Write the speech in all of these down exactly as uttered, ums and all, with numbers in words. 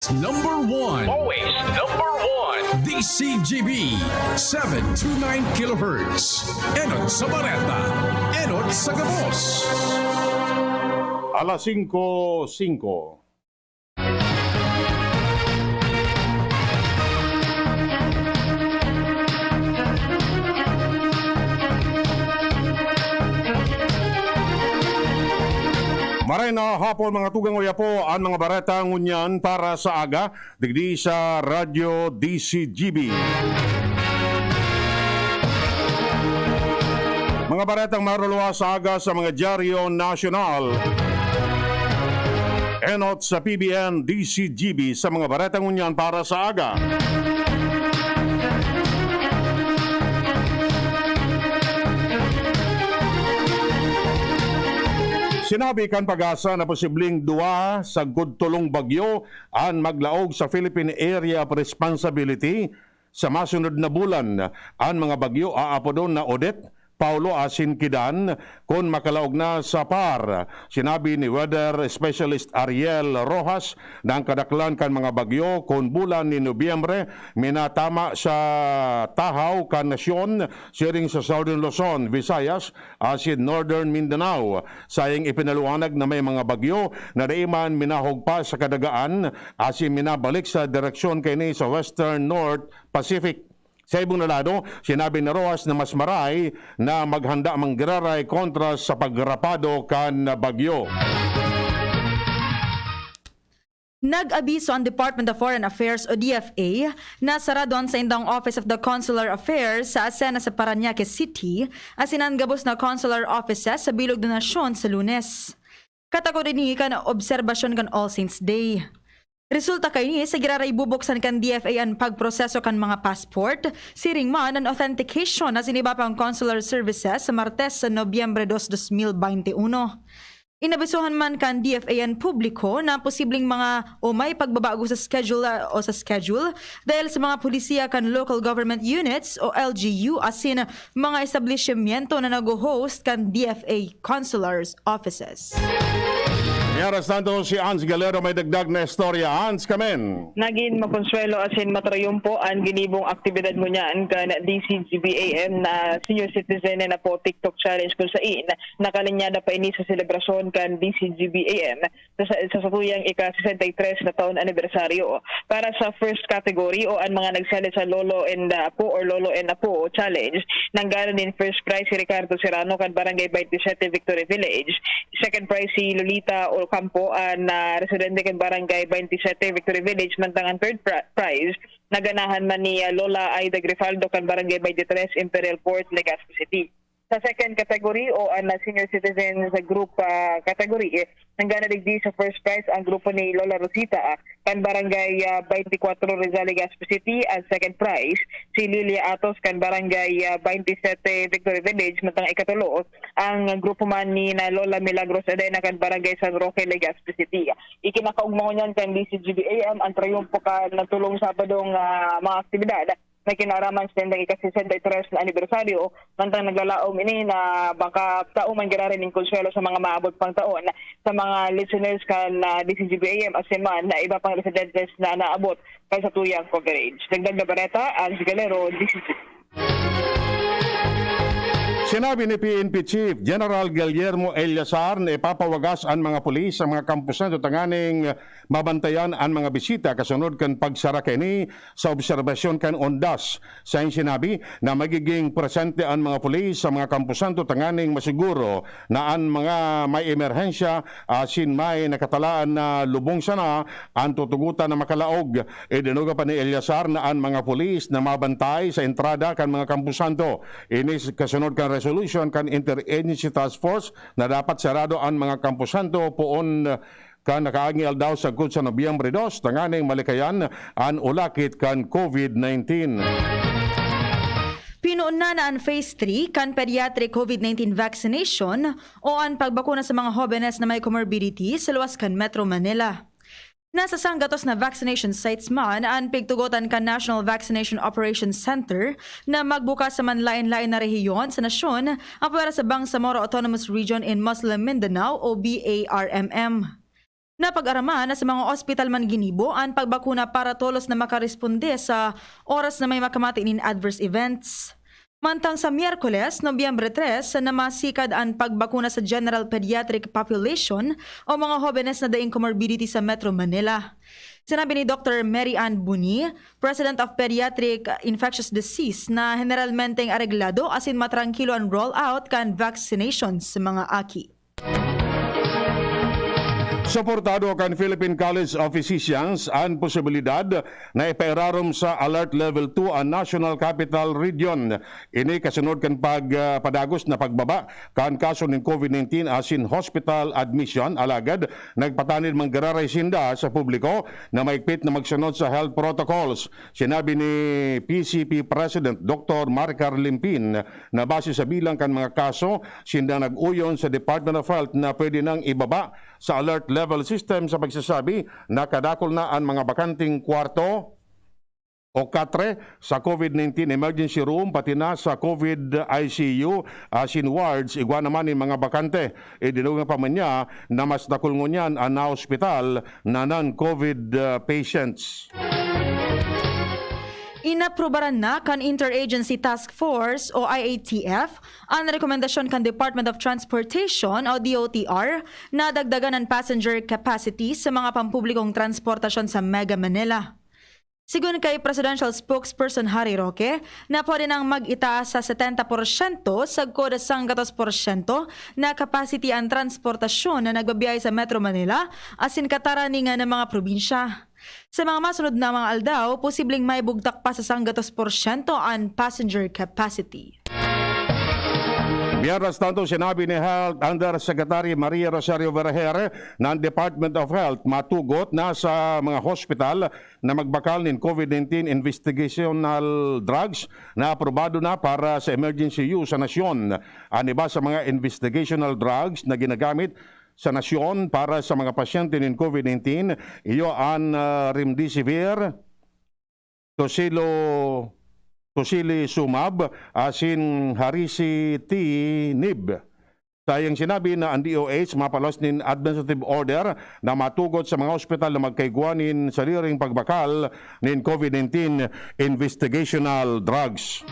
Number one. Always number one. D C G B, seven two nine kilohertz. Enot sa Bareta. Enot sa Gabos. Alas singko singko. Maray na hapon, mga tugang, oya po an mga bareta ngunyan para sa aga, digdi sa Radyo D C G B. Mga baretang maruluwas sa aga sa mga dyaryo nasyonal. Enot sa P B N D C G B sa mga baretang ngunyan para sa aga. Sinabi kan PAGASA na posibleng duwa sagkod tolong bagyo an maglaog sa Philippine Area of Responsibility sa masunod na bulan. An mga bagyo aapodon na Odette, Paulo asin Kidan, kun makalaog na sa PAR. Sinabi ni weather specialist Ariel Rojas na an kadaklan kan mga bagyo kun bulan nin Nobyembre minatama sa tahaw kan nasyon, siring sa Southern Luzon, Visayas, asin Northern Mindanao. Sayang ipinaliwanag na may mga bagyo na dai man minahog pa sa kadagaan asin minabalik sa direksyon kaini sa Western North Pacific. Sa ibong na lado, sinabi ni Rojas na mas maray na maghanda manggiraray kontra sa pagrapado kan bagyo. Nag-abiso an Department of Foreign Affairs o D F A na sarado an saindang Office of the Consular Affairs sa Asena sa Parañaque City, asin an gabos na consular offices sa bilog na nasyon sa Lunes. Katakod ini kan obserbasyon kan All Saints Day. Resulta kaini sa giraray bubuksan kan D F A an pagproseso kan mga passport, siring man an authentication asin iba pang consular services sa Martes sa Nobyembre dos, dos mil baynte uno. Inabisohan man kan D F A an publiko na posibleng mga o may pagbabago sa schedule, ah, o sa schedule dahil sa mga polisiya kan Local Government Units o L G U asin mga establisyemento na nag-host kan D F A consulars offices. Mientras tanto, si Ans Galero may dagdag na istorya. Ans, kamen. Nagin makonsuelo asin matrayumpo an ginibong aktibidad ngunyan kan D C G B A M na Senior Citizen and Apo TikTok Challenge, kun sain nakalinyada pa ini sa selebrasyon kan D C G B A M sa, sa, sa satuyang ika-sesenta y tres na taon anibersaryo. Para sa first category o an mga nagsali sa Lolo and, uh, Apo or Lolo and Apo Challenge, nanggaran nin first prize si Ricardo Serrano kan Barangay twenty-seven Victory Village. Second prize si Lolita Ocampo, an, ah, residente kan Barangay twenty-seven Victory Village, mantang an third pri-, prize naganahan man ni, ah, Lola Aida Grifaldo kan Barangay twenty-three Imperial Court, Legazpi City. Sa second category o an, ah, senior citizens group, ah, category, eh, nanggana digdi sa first prize ang grupo ni Lola Rosita, ah, kan Barangay, ah, twenty-four Rizal, Legazpi City. Ang second prize, si Lilia Atos kan Barangay, ah, twenty-seven Victory Village, mantang ikatulo, ang grupo man ni na Lola Milagros Adena kan Barangay San Roque, Legazpi City. Ikinakaogma ngunyan kan D C G B A M ang triyumpo kan natulong Sabadong, ah, mga aktibidad na kinaaraman sa nindang ika-sesenta y tres na anibersaryo, mantang naglalaom ini na baka tao man giraray nin konsuwelo sa mga maabot pang taon sa mga listeners kan, ah, D C G B A M asin man na iba pang residentes na naabot kan satuyang coverage. Dagdag na bareta, Ange Galero, D C G. Sinabi ni P N P Chief General Guillermo Eleazar na ipapawagas an mga pulis sa mga kampusan tanganing mabantayan an mga bisita kasunod kan pagsara kaini sa obserbasyon kan undas. Sain sinabi na magiging presente an mga pulis sa mga kamposanto tanganing masiguro na an mga may emerhensya asin may nakatalaan na lubong sana an tutugotan na makalaog. Idinugay pa ni Eleazar na an mga pulis na mabantay sa entrada kan mga kamposanto. Ini kasunod kan resolution kan Interagency Task Force na dapat sarado an mga kamposanto poon kan nakaaging aldaw sagkod sa Nobyembre dos, tanganing malikayan an ulakit kan COVID nineteen. Pinuon na na an phase three kan pediatric COVID nineteen vaccination o an pagbakuna sa mga hobenes na may comorbidity sa luwas kan Metro Manila. Nasa sanggatos na vaccination sites man an pigtugotan kan National Vaccination Operations Center na magbukas sa manlaen-laen na rehiyon sa nasyon, apwera sa Bangsamoro Autonomous Region in Muslim Mindanao o B A R M M. Napag-araman na sa mga ospital man ginibo an pagbakuna para tolos na makaresponde sa oras na may makamate nin adverse events. Mantang sa Miyerkules, Nobyembre tres, na masikad an pagbakuna sa general pediatric population o mga hobenes na daing comorbidity sa Metro Manila. Sinabi ni Doctor Mary Ann Buni, President of Pediatric Infectious Disease, na heneralmenteng areglado asin matrangkilo an rollout kan vaccination sa mga aki. Suportado kan Philippine College of Physicians an posibilidad na ipairarom sa Alert Level two an National Capital Region. Ini kasunod kan pag, ah, padagos na pagbaba kan kaso nin COVID nineteen asin hospital admission, alagad nagpatanid manggararay sinda sa publiko na maigpit na magsunod sa health protocols. Sinabi ni P C P President Doctor Maricar Limpin na base sa bilang kan mga kaso, sinda nag-uyon sa Department of Health na pwede nang ibaba sa alert level system sa pagsasabi na kadakul na an mga bakanteng kwarto o katre sa COVID nineteen emergency room, pati na sa COVID I C U asin wards, igwa naman nin mga bakante. Idinungan pa man niya na mas dakul ngunyan an naospital na non-COVID, ah, patients. Inaprubaran na kan Interagency Task Force o I A T F an rekomendasyon kan Department of Transportation o D O T R na dagdagan an passenger capacity sa mga pampublikong transportasyon sa Mega Manila. Sigon kay Presidential Spokesperson Harry Roque, na pwede nang mag-itaas sa setenta porsyento sagkod sa sanggatos porsyento na capacity an transportasyon na nagbabiyahe sa Metro Manila asin kataraningan na mga probinsya. Sa mga masunod na mga aldaw, posibleng maibugtak pa sa sanggatos porsyento an passenger capacity. Mientras tanto, sinabi ni Health Undersecretary Maria Rosario Vergeire na ang Department of Health matugot na sa mga hospital na magbakal nin COVID nineteen investigational drugs na aprobado na para sa emergency use sa nasyon. An iba sa mga investigational drugs na ginagamit sa nasyon para sa mga pasyente nin COVID nineteen, iyo an, ah, remdesivir, tocilo-, tocilizumab, asin haricitinib. Saiyang sinabi na an D O H mapalos nin administrative order na matugot sa mga ospital na magkaigwa nin sadiring pagbakal nin COVID nineteen investigational drugs.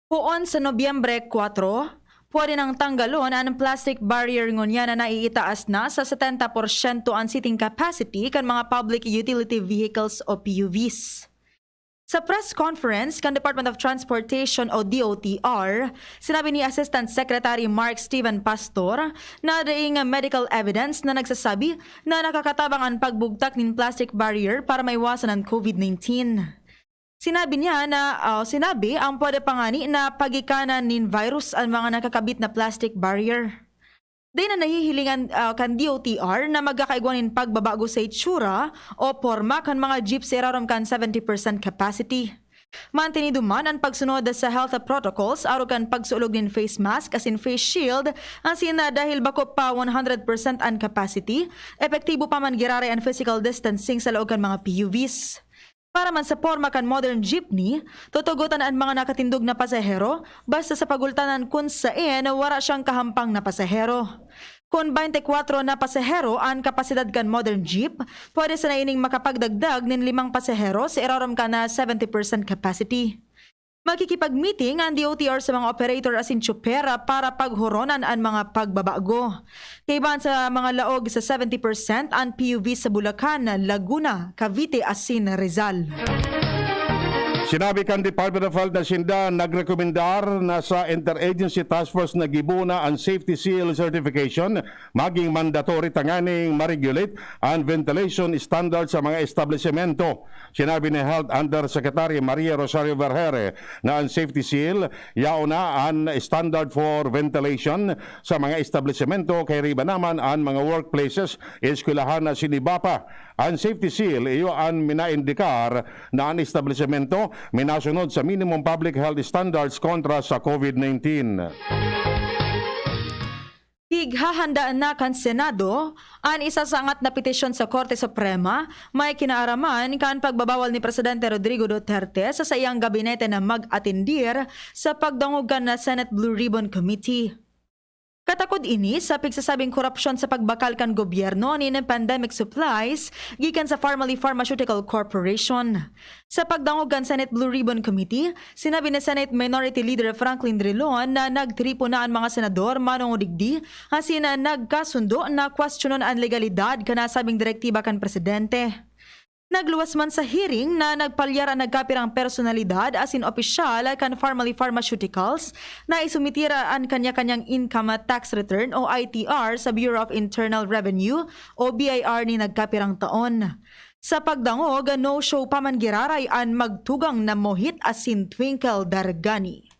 Poon sa Nobyembre kwatro, pwede nang tanggalon an plastic barrier ngunyan na naiitaas na sa setenta porsyento an seating capacity kan mga public utility vehicles o P U Vs. Sa press conference kan Department of Transportation o D O T R, sinabi ni Assistant Secretary Mark Steven Pastor na daing medical evidence na nagsasabi na nakakatabang an pagbugtak nin plastic barrier para maiwasan an COVID nineteen. Sinabi niya na, ah, sinabi ang pwede pa ngani na pagikanan nin virus an mga nakakabit na plastic barrier. Dai na nahihilingan, ah, kan D O T R na magkakaigwa nin pagbabago sa itsura o porma kan mga jeep sa irarom kan seventy percent capacity. Mantinido man an pagsunod sa health protocols arog kan pagsulog nin face mask asin face shield, asin na dahil bako pa one hundred percent an capacity, epektibo pa man giraray an physical distancing sa laog kan mga P U Vs. Para man sa porma kan modern jeepney, tutugotan an mga nakatindog na pasahero, basta sa pagultanan kun saen wara siyang kahampang na pasahero. Kun baynte kwatro na pasahero an kapasidad kan modern jeep, pwede sana ining makapagdagdag nin limang pasahero sa irarom kan na seventy percent capacity. Makikipag-meeting an D O T R sa mga operator asin tsoper para paghoronan an mga pagbabago. Kaiba sa mga laog sa seventy percent an P U V sa Bulacan, Laguna, Cavite asin Rizal. Sinabi kan Department of Health na sinda nagrekomendar na sa Interagency Task Force na gibo na an Safety Seal Certification maging mandatory tanganing ma-regulate an ventilation standard sa mga establisemento. Sinabi ni Health Undersecretary Maria Rosario Vergeire na an safety seal, yaon na an standard for ventilation sa mga establisemento, kairiba naman an mga workplaces, eskwelahan asin iba pa. An safety seal, iyo an minaindikar na an establisemento minasunod sa minimum public health standards kontra sa COVID nineteen. Ighahandaan na kan Senado an isasangat na petisyon sa Korte Suprema, may kinaaraman kan pagbabawal ni Presidente Rodrigo Duterte sa saiyang gabinete na mag-atendir sa pagdangog kan na Senate Blue Ribbon Committee. Katakod ini sa pigsasabing korupsyon sa pagbakal kan gobyerno nin pandemic supplies gikan sa Farmally Pharmaceutical Corporation. Sa pagdangog kan Senate Blue Ribbon Committee, sinabi ni Senate Minority Leader Franklin Drilon na nagtiripon na an mga senador manongod digdi, asin na nagkasundo na kwestiyonon an legalidad kan nasabing direktiba kan presidente. Nagluwas man sa hearing na nagpalyar an nagkapirang personalidad asin opisyal kan Farmally Pharmaceuticals na isumitir an kanya-kanyang income tax return o I T R sa Bureau of Internal Revenue o B I R ni nagkapirang taon. Sa pagdangog, no-show pa man giraray an magtugang na Mohit asin Twinkle Dargani.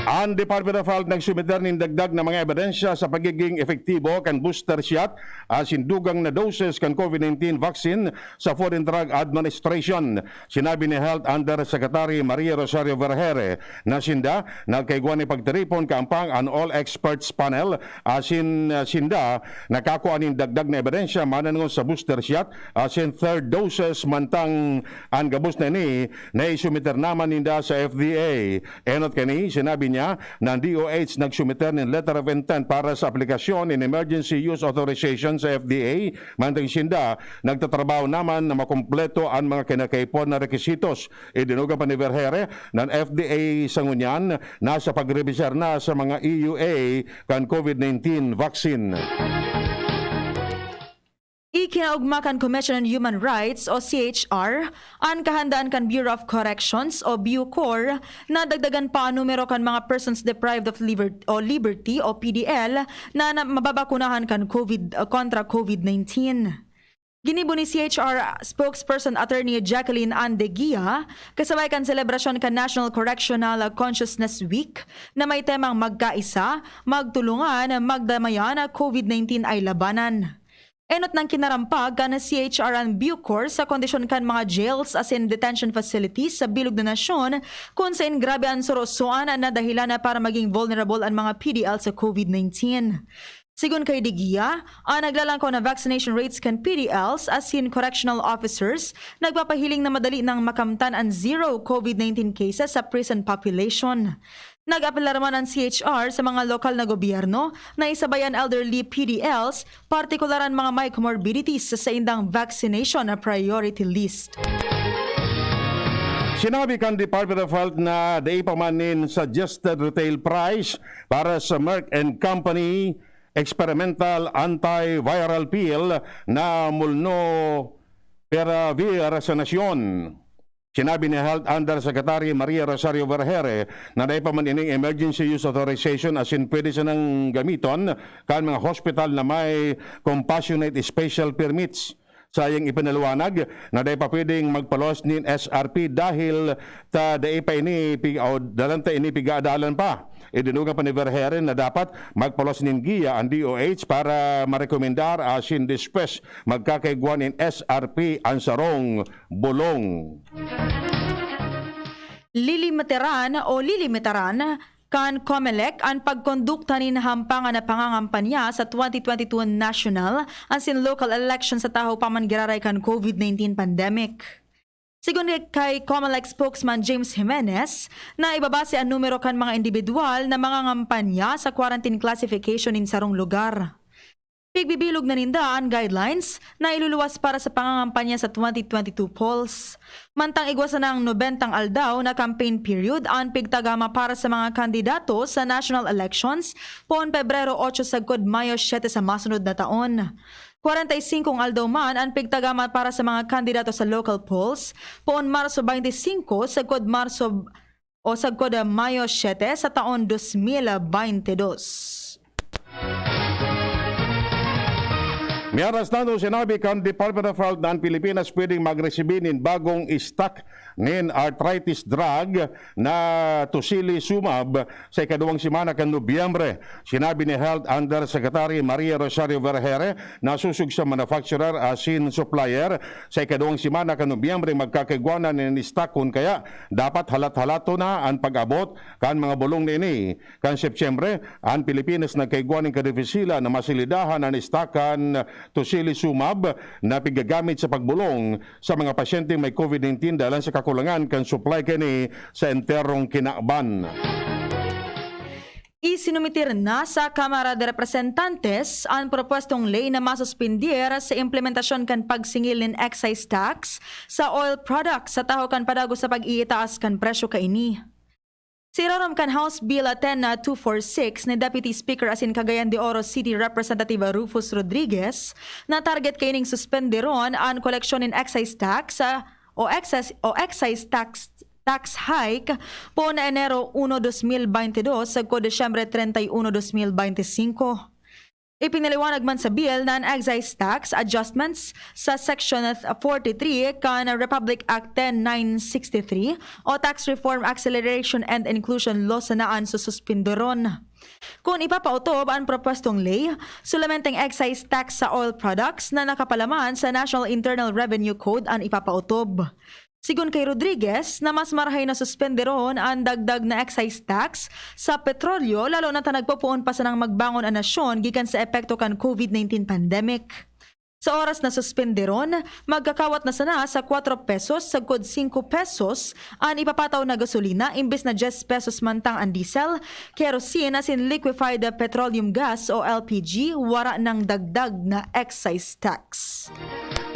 An Department of Health nagsumiter nin dagdag na mga ebidensya sa pagiging epektibo kan booster shot asin dugang na doses kan COVID nineteen vaccine sa Food and Drug Administration. Sinabi ni Health Undersecretary Maria Rosario Vergeire na sinda nagkaigwa nin pagtiripon kaampang an All Experts Panel asin, ah, sinda nakakua nin dagdag na ebidensya manangon sa booster shot asin third doses, mantang an gabos na ini naisumiter naman ninda sa F D A. Enot kani, sinabi niya na an D O H nagsumiter nin letter of intent para sa aplikasyon nin emergency use authorization sa F D A, mantang sinda nagtatrabaho naman na makumpleto an mga kinakaipuhan na requisitos. Idinugay pa ni Vergeire na an F D A sa ngunyan nasa pagrebisar na sa mga E U A kan COVID nineteen vaccine. Ikinaogma kan Commission on Human Rights o C H R an kahandaan kan Bureau of Corrections o BuCor na dagdagan pa an numero kan mga persons deprived of liber- o liberty o P D L na, na mababakunahan kan COVID, uh, kontra COVID nineteen. Ginibo ni C H R spokesperson Attorney Jacqueline Ann Deguia, kasabay kan selebrasyon kan National Correctional Consciousness Week, na may temang Magkaisa, Magtulungan, Magdamayan, COVID nineteen ay Labanan. Enot nang kinarampag kan C H R an BuCor sa kondisyon kan mga jails asin detention facilities sa bilog na nasyon, kun sain grabe an sorosoan na dahilan na para maging vulnerable an mga P D L sa COVID nineteen. Sigon kay Deguia, an naglalangkaw na vaccination rates kan P D Ls asin correctional officers nagpapahiling na madali nang makamtan an zero COVID nineteen cases sa prison population. Nag-apelar man an C H R sa mga lokal na gobyerno na isabay an elderly P D Ls, partikular an mga may comorbidities, sa saindang vaccination priority list. Sinabi kan Department of Health na dai pa man nin suggested retail price para sa Merck and Company experimental antiviral pill na molnupiravir sa nasyon. Sinabi ni Health Undersecretary Maria Rosario Vergeire na dai pa man ining emergency use authorization asin pwede sanang gamiton kan mga hospital na may compassionate special permits. Saiyang ipinaliwanag na dai pa pwedeng magpaluwas nin S R P dahil ta dai pa ini pig-, o dalan ta ini pig-aadalan pa. Idinugay pa ni Vergeire na dapat magpaluwas nin giya an D O H para marekomendar asin despues magkakaigwa nin S R P an sarong bolong. Lilimitaran o lilimitaran kan Comelec an pagkondukta nin hampangan na pangangampanya sa twenty twenty-two national asin local election sa tahaw pa man giraray kan COVID nineteen pandemic. Sigon kay Comelec spokesman James Jimenez, na ibabase an numero kan mga indibidwal na mangangampanya sa quarantine classification nin sarong lugar. Pigbibilog na ninda an guidelines na iluluwas para sa pangangampanya sa twenty twenty-two polls. Mantang igwa sana an nobentang aldaw na campaign period an pigtagama para sa mga kandidato sa national elections poon Pebrero otso sagkod Mayo siete sa masunod na taon. Kwarenta y singkong aldaw man an pigtagama para sa mga kandidato sa local polls poon Marso baynte singko sagkod Marso o sagkod Mayo siete sa taon dos mil baynte dos. Mientras tanto, sinabi kan Department of Health na an Pilipinas pwedeng magresibi nin bagong stock nin arthritis drug na tocilizumab sa ikaduwang semana kan Nobyembre. Sinabi ni Health Undersecretary Maria Rosario Vergeire na sosog sa manufacturer asin supplier, sa ikaduwang semana kan Nobyembre magkakaigwa na nin stock, kun kaya dapat halat-halaton na an pag-abot kan mga bolong na ini. Kan Setyembre, an Pilipinas nagkaigwa nin kadifisilan na masalidahan an stock kan tocilizumab na pigagamit sa pagbolong sa mga pasyenteng may COVID nineteen dalan sa kakulangan kan supply kani sa enterong kinaban. Isinumitir na sa Kamara de Representantes an propwestong ley na masuspender sa implementasyon kan pagsingil nin excise tax sa oil products sa tahaw kan padagos sa pag-iitaas kan presyo kaini. Sa irarom kan House Bill ten na two four six ni Deputy Speaker asin Cagayan de Oro City Representative Rufus Rodriguez, na target kaining suspenderon an koleksyon nin excise tax sa, o excise, o excise tax, tax hike poon na Enero uno, dos mil baynte dos sagkod Disyembre treinta y uno, dos mil baynte singko. Ipinaliwanag man sa bill na an excise tax adjustments sa Section forty-three kan Republic Act ten nine sixty-three o Tax Reform Acceleration and Inclusion Law sana an sususpindoron. Kun ipapaotob an propwestong ley, solamenteng excise tax sa oil products na nakapalaman sa National Internal Revenue Code an ipapaotob. Sigon kay Rodriguez na mas marahay na suspenderon an dagdag na excise tax sa petrolyo, lalo na ta nagpopoon pa sanang magbangon an nasyon gikan sa epekto kan COVID nineteen pandemic. Sa oras na suspenderon, magkakawat na sana sa kwatro pesos sagkod singko pesos an ipapataw na gasolina imbes na dyes pesos mantang an diesel, kerosene asin liquefied petroleum gas o L P G wara nang dagdag na excise tax.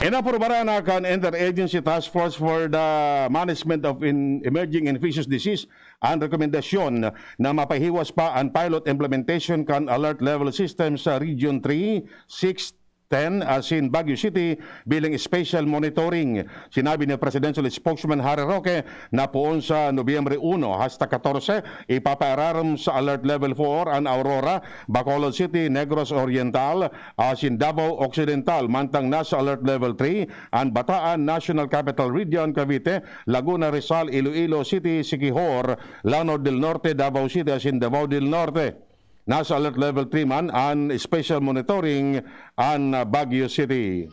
Inaprubaran na kan Interagency Task Force for the Management of In- Emerging Infectious Disease an rekomendasyon na mapahiwas pa an pilot implementation kan alert level system sa Region three, six, ten asin Baguio City bilang special monitoring. Sinabi ni Presidential Spokesman Harry Roque na poon sa Nobyembre uno hasta katorse, ipapaararom sa Alert Level four an Aurora, Bacolod City, Negros Oriental, asin Davao Occidental, mantang nasa Alert Level three an Bataan, National Capital Region, Cavite, Laguna, Rizal, Iloilo City, Siquijor, Lanao del Norte, Davao City, asin Davao del Norte. Nasa Alert Level three man an special monitoring an Baguio City.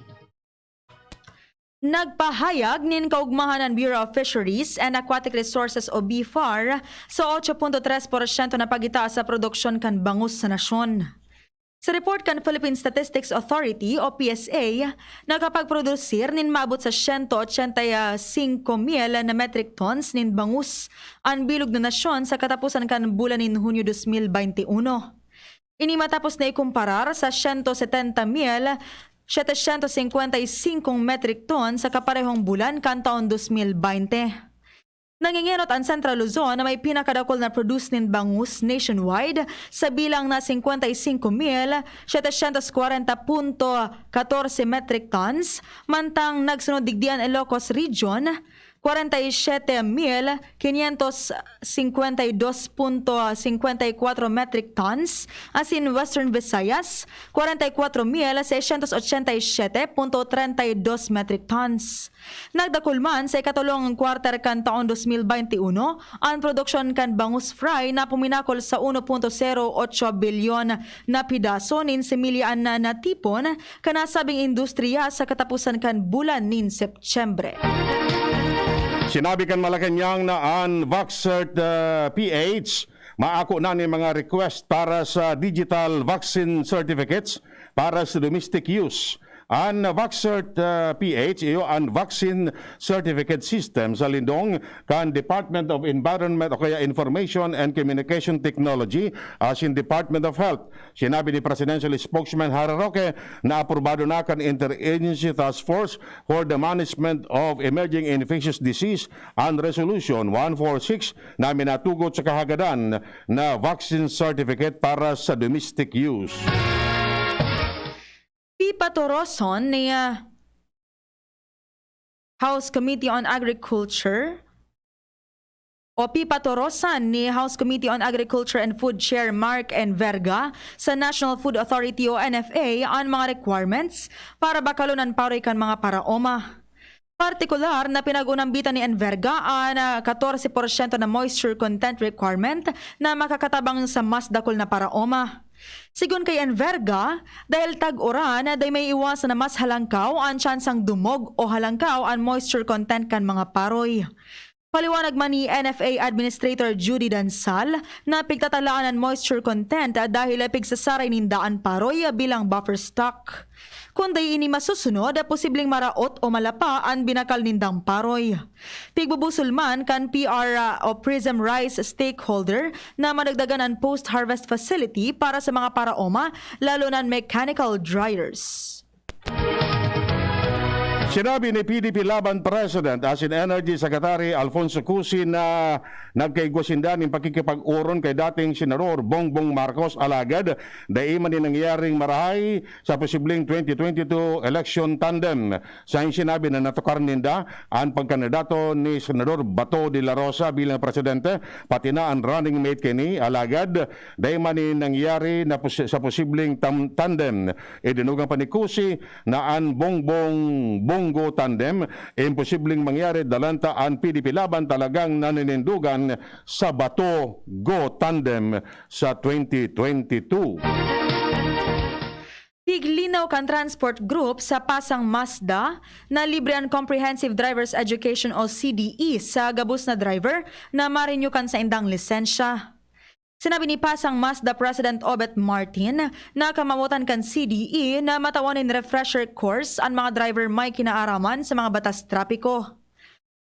Nagpahayag nin kaugmahan an Bureau of Fisheries and Aquatic Resources o BFAR sa otso punto tres porsyento na pagitaas sa produksyon kan bangus sa nasyon. Sa report kan Philippine Statistics Authority o P S A, nakapagprodusir nin maabot sa siyento ochenta y singko mil na metric tons nin bangus an bilog na nasyon sa kataposan kan bulan nin Hunyo dos mil baynte uno. Ini matapos na ikumparar sa siyento setenta mil setecientos cincuenta y cinco metric ton sa kaparehong bulan kan taon dos mil baynte. Nangingenot an Central Luzon na may pinakadakul na produce nin bangus nationwide sa bilang na singkwenta y singko mil setecientos kwarenta punto katorse metric tons, mantang nagsunod digdi an Ilocos Region, kwarenta y siyete mil kinyentos singkwenta y dos punto singkwenta y kwatro metric tons, asin Western Visayas, kwarenta y kwatro mil seiscientos ochenta y siyete punto treinta y dos metric tons. Nagdakul man sa ikatulong kwarter kan taon dos mil baynte uno, an produksyon kan bangus fry na puminakol sa uno punto zero otso bilyon na pidaso nin similya an natipon kan nasabing industriya sa kataposan kan bulan nin Setyembre. Sinabi kan Malacañang na an Vaccert ah, P H maako na nin mga request para sa digital vaccine certificates para sa domestic use. An Vaccert ah, P H iyo an vaccine certificate system sa lindong kan Department of Environment o kaya Information and Communication Technology asin Department of Health. Sinabi ni Presidential Spokesman Harry Roque na aprobado na kan Interagency Task Force for the Management of Emerging Infectious Disease an Resolution one four six na minatugot sa kahagadan na vaccine certificate para sa domestic use. Pipatoroson ni ah, House Committee on Agriculture o pipatorosan ni House Committee on Agriculture and Food Chair Mark Enverga sa National Food Authority o N F A an mga requirements para bakalon an paroy kan mga paraoma. Partikular na pinag-unambitan ni Enverga an ah, katorse porsyento na moisture content requirement na makakatabang sa mas dakul na paraoma. Sigon kay Enverga, dahil tag-uran, dai maiiwasan na mas halangkaw an tsansang dumog o halangkaw an moisture content kan mga paroy. Paliwanag man ni N F A Administrator Judy Dansal na pigtatalaan an moisture content dahil pigsasaray ninda an paroy bilang buffer stock. Kun dai ini masusunod, posibleng maraot o malapa an binakal nindang paroy. Tigbubusol man kan P R, ah, o Prism Rise stakeholder na madagdagan an post-harvest facility para sa mga paraoma, lalo na an mechanical dryers. Sinabi ni P D P Laban President asin Energy Secretary Alfonso Cusi na nagkaigwa sinda nin pakikipag-oron kay dating Senador Bongbong Marcos, alagad dai man ni nangyaring marahay sa posibleng twenty twenty-two election tandem. Sa sinabi na natukar ninda an pagkandidato ni Senador Bato de la Rosa bilang presidente, pati na an running mate kini, alagad dai man ni nangyari na pos-, sa posibleng tam-, tandem. Idinugang pa ni Cusi na an Bongbong Bongo tandem imposibleng mangyari, dalanta an P D P Laban talagang naninindogan sa Bato Go tandem sa twenty twenty-two. Tiglinaw kan Transport Group sa Pasang Mazda na libre an Comprehensive Driver's Education o C D E sa gabos na driver na ma-renew kan saindang lisensya. Sinabi ni Pasang Mazda President Obet Martin na kamawotan kan C D E na matawan nin refresher course an mga driver may kinaaraman sa mga batas trapiko.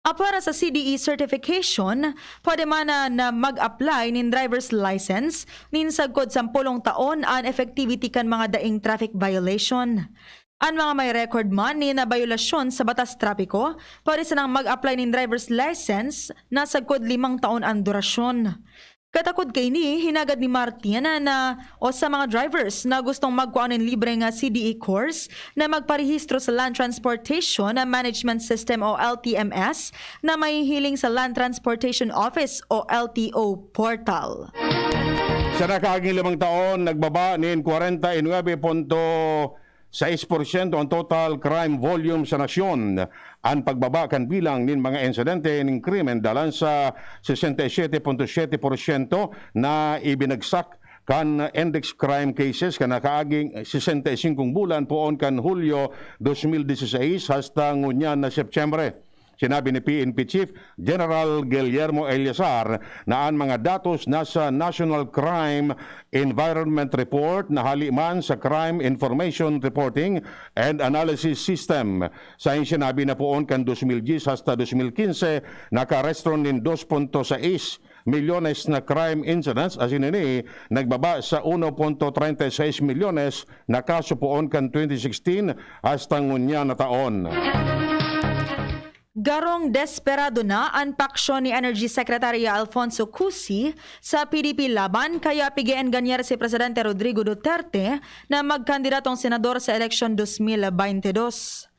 Apwera sa C D E certification, pwede man na, na mag-apply nin driver's license nin sagkod sampolong taon an effectivity kan mga daing traffic violation. An mga may record man nin na bayolasyon sa batas trapiko, pwede sanang mag-apply nin driver's license na sagkod limang taon an durasyon. Katakod kaini, hinagad ni Martin na, o sa mga drivers na gustong magkua nin libre nga C D E course, na magparehistro sa Land Transportation Management System o L T M S na mahihiling sa Land Transportation Office o L T O portal. Sa nakaaging limang taon, nagbaba nin kwarenta y nuebe punto sais porsyento ang total crime volume sa nasyon. An pagbaba kan bilang nin mga insidente nin krimen dalan sa sesenta y siyete punto siyete porsyento na ibinagsak kan index crime cases kan nakaaging sesenta y singkong bulan poon kan Hulyo dos mil dieciséis hasta ngunyan na Setyembre. Sinabi ni P N P Chief General Guillermo Eleazar na an mga datos nasa National Crime Environment Report na hali man sa Crime Information Reporting and Analysis System. Sa sinabi na poon kan dos mil diyes hasta dos mil kinse, nakaarestro nin dos punto sais milyones na crime incidents, asin ini nagbaba sa uno punto treinta y seis milyones na kaso poon kan twenty sixteen hasta ngunyan na taon. Garong desperado na an paksyon ni Energy Secretary Alfonso Cusi sa P D P Laban, kaya pig-eenganyer si Presidente Rodrigo Duterte na magkandidatong senador sa eleksyon dos mil baynte dos.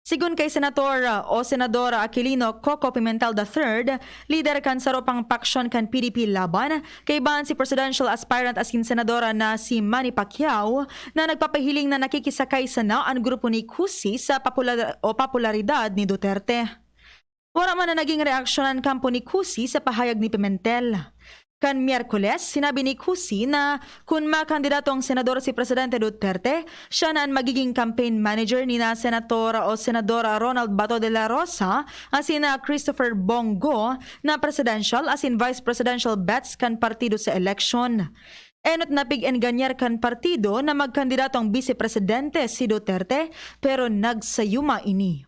Sigon kay Senator, o Senador Aquilino Coco Pimentel the third, lider kan saro pang paksyon kan P D P Laban, kaibahan si presidential aspirant asin senadora na si Manny Pacquiao, na nagpapahiling na nakikisakay sana an grupo ni Cusi sa popular-, o popularidad ni Duterte. Wara man na naging reaksyon an kampo ni Cusi sa pahayag ni Pimentel. Kan Miyerkules, sinabi ni Cusi na kun makandidato ang senador si Presidente Duterte, siya na an magiging campaign manager ni na Senator o Senador Ronald Bato de la Rosa asin na Christopher Bong Go na presidential asin vice presidential bets kan partido sa eleksyon. Enot na pig-enganyer kan partido na magkandidato ang Bise Presidente si Duterte, pero nagsayuma ini.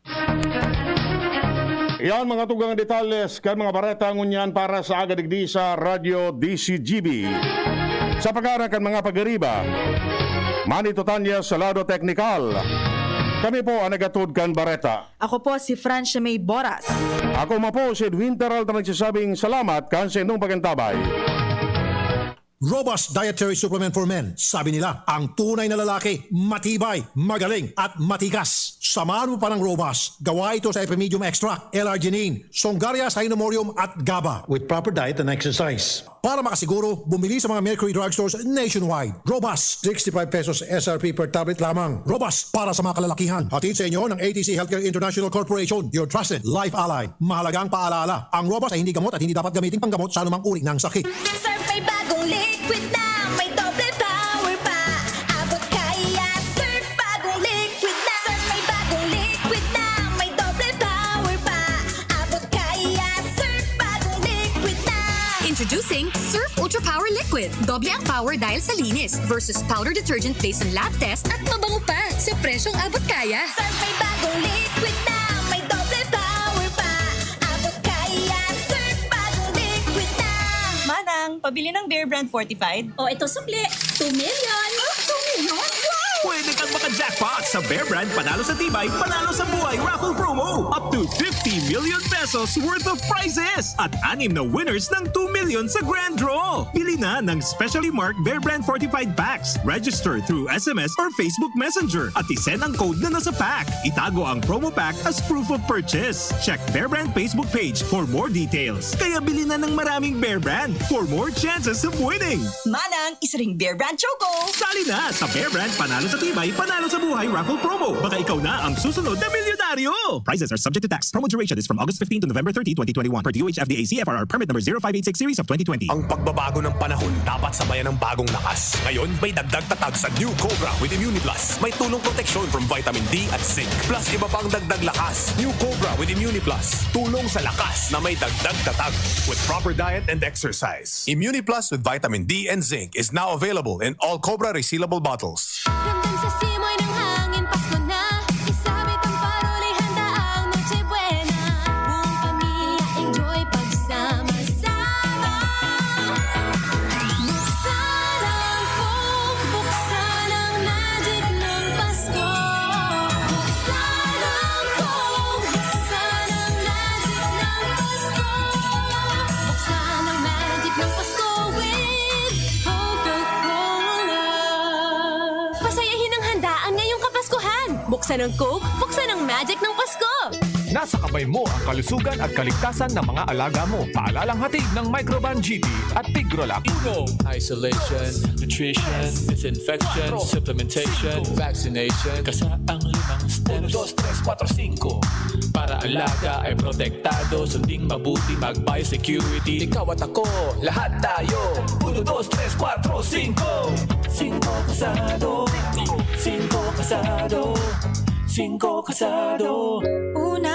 Iyan mga tugang detalyes kan mga bareta ngunyan para sa aga digdi sa Radyo D C G B. Sa pagkaaram kan mga pag-ariba, Manny Totanya sa lado teknikal. Kami po ang nagatod kan bareta. Ako po si Francia May Boras. Ako man po si Edwin Peralta nagsasabing salamat kan sa inyong pagantabay. Robust Dietary Supplement for Men. Sabi nila, ang tunay na lalaki, matibay, magaling, at matikas. Samahan mo pa ng Robust. Gawa ito sa Epimedium Extract, L-arginine, Songaria Sinomorium, at GABA. With proper diet and exercise. Para makasiguro, bumili sa mga Mercury Drugstores nationwide. Robust, sixty-five pesos S R P per tablet lamang. Robust, para sa mga kalalakihan. Hatid sa inyo ng A T C Healthcare International Corporation, your trusted life ally. Mahalagang paalala, ang Robust ay hindi gamot at hindi dapat gamitin panggamot sa anumang uri ng sakit. Surf may bagong liquid na, may doble power pa. Abot kaya, Surf bagong liquid na. Surf may bagong liquid na, may doble power pa. Abot kaya, Surf bagong liquid na. Introducing Surf Ultra Power Liquid. Liquid. Doble ang power dahil sa linis versus powder detergent based on lab test at mabango pa sa presyong abot kaya. Surf may bagong liquid na may doble power pa. Abot kaya, Surf bagong liquid na. Manang, pabili ng Bear Brand Fortified. O ito sukli, two million. Oh, two million? Wow! Pwede kang maka-jackpot sa Bear Brand Panalo sa Tibay, Panalo sa Buhay Raffle Promo. Up to fifty million pesos worth of prizes at anim na winners ng two million sa grand draw. Bili na ng specially marked Bear Brand Fortified Packs. Register through S M S or Facebook Messenger at isend ang code na nasa pack. Itago ang promo pack as proof of purchase. Check Bear Brand Facebook page for more details. Kaya bili na ng maraming Bear Brand for more chances of winning. Manang, isa ring Bear Brand Choco. Sali na sa Bear Brand Panalo sa Tibay, Panalo sa Buhay Raffle Promo. Baka ikaw na ang susunod na milyonaryo! Prizes are subject to tax. Promo duration is from August fifteen to November thirty, twenty twenty-one. Per D O H F D A C F R R Permit Number zero five eight six Series of twenty twenty. Ang pagbabago ng panahon dapat sabayan ng bagong lakas. Ngayon, may dagdag tatag sa New Cobra with Immuniplus. May tulong proteksyon from vitamin D at zinc. Plus, iba pang dagdag lakas. New Cobra with Immuniplus. Tulong sa lakas na may dagdag tatag. With proper diet and exercise. Immuniplus with vitamin D and zinc is now available in all Cobra resealable bottles. Ramdam sa simoy ng hangin, Pasko na. Isabit ang paroli, handa ang Noche Buena. Buong pamilya, enjoy pagsama-sama. Buksan ang Coke, buksan ang magic ng Pasko. Buksan ang Coke, buksan ang magic ng Pasko. Buksan ang magic ng Pasko with Coca-Cola. Pasayahin ang handaan ngayong Kapaskuhan. Buksan ang Coke, buksan ang magic ng Pasko. Nasa kamay mo ang kalusugan at kaligtasan ng mga alaga mo. Paalalang hatid ng Microban G T at Tigrolac. Uno, isolation, nutrition, disinfection, supplementation, vaccination. Kasa ang limang steps. Uno, dos, tres, kuwatro, singko. Para alaga ay protektado, sunding mabuti, mag-biosecurity. Ikaw at ako, lahat tayo. Uno, dos, tres, kuwatro, singko. Singko kasado. Singko kasado. Singko kasado. Uno,